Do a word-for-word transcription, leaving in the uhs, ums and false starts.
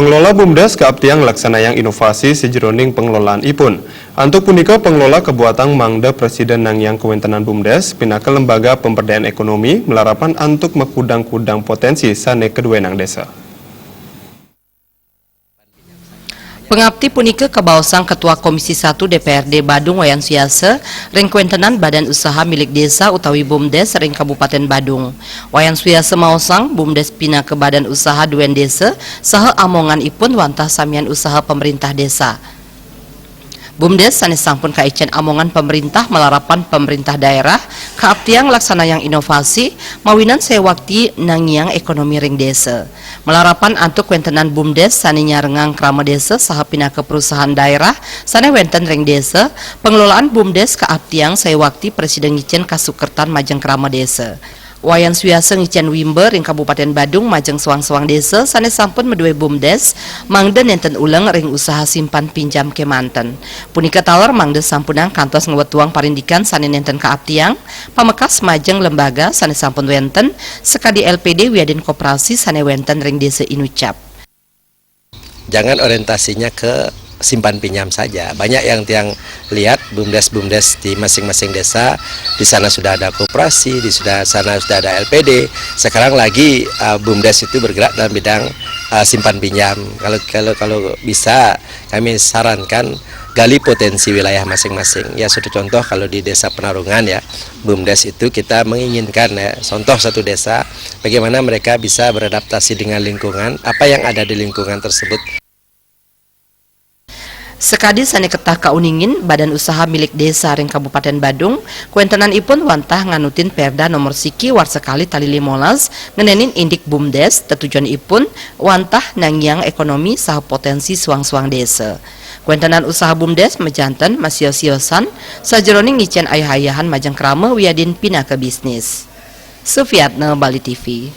Pengelola BUMDes kaaptiang nglaksanayang inovasi sajeroning pengelolaanipun. Antuk punika, pengelola kabuatang mangda prasida nangiang kawéntenan BUMDes pinaka lembaga pemberdayaan ekonomi malarapan antuk makudang-kudang potensi sané kaduénang désa. Pangapti punika kabaosang Ketua Komisi satu D P R D Badung Wayan Suyasa ring kawéntenan Badan Usaha Milik Desa utawi BUMDes ring Kabupaten Badung. Wayan Suyasa maosang BUMDes pinaka badan usaha duén désa saha amonganipun wantah samian usaha pamréntah désa. BUMDes sané sampun kaicén amongan pamréntah malarapan pamréntah daerah kaaptiang nglaksanayang inovasi mawinan sawakti nangiang ekonomi ring désa. Malarapan antuk kawéntenan BUMDes sané nyarengang krama désa saha pinaka perusahaan daerah sané wénten ring désa, pengelolaan BUMDes kaaptiang sawakti prasida ngicén kasukertan majeng krama désa. Wayan Suyasa ngicén wimba ring Kabupaten Badung majeng soang-soang désa sané sampun madué BUMDes, mangda nénten uleng ring usaha simpan pinjam kémanten. Punika taler mangda sampunang kantos ngwetuang parindikan sané nénten kaaptiang, pamekas majeng lembaga sané sampun wénten, sakadi L P D wiadin koperasi sané wénten ring désa inucap. Jangan orientasinya ke simpan pinjam saja. Banyak yang tiang lihat BUMDes-BUMDes di masing-masing desa, di sana sudah ada koperasi, di sudah sana sudah ada L P D. Sekarang lagi uh, BUMDes itu bergerak dalam bidang uh, simpan pinjam. Kalau kalau kalau bisa, kami sarankan gali potensi wilayah masing-masing. Ya, satu contoh, kalau di Desa Penarungan, ya, BUMDes itu kita menginginkan, ya, contoh satu desa, bagaimana mereka bisa beradaptasi dengan lingkungan, apa yang ada di lingkungan tersebut. Sakadi sané ketah kauningin, Badan Usaha Milik Desa ring Kabupaten Badung, kawéntenanipun wantah nganutin Perda Nomor Siki Warsa Kalih Tali limolas ngenénin indik BUMDes, tetujonipun wantah nangiang ekonomi saha potensi soang-soang désa. Kawéntenan usaha BUMDes majanten masios-siosan sajeroning ngicén ayah-ayahan majeng krama wiadin pinaka bisnis. Sufiatna, Bali T V.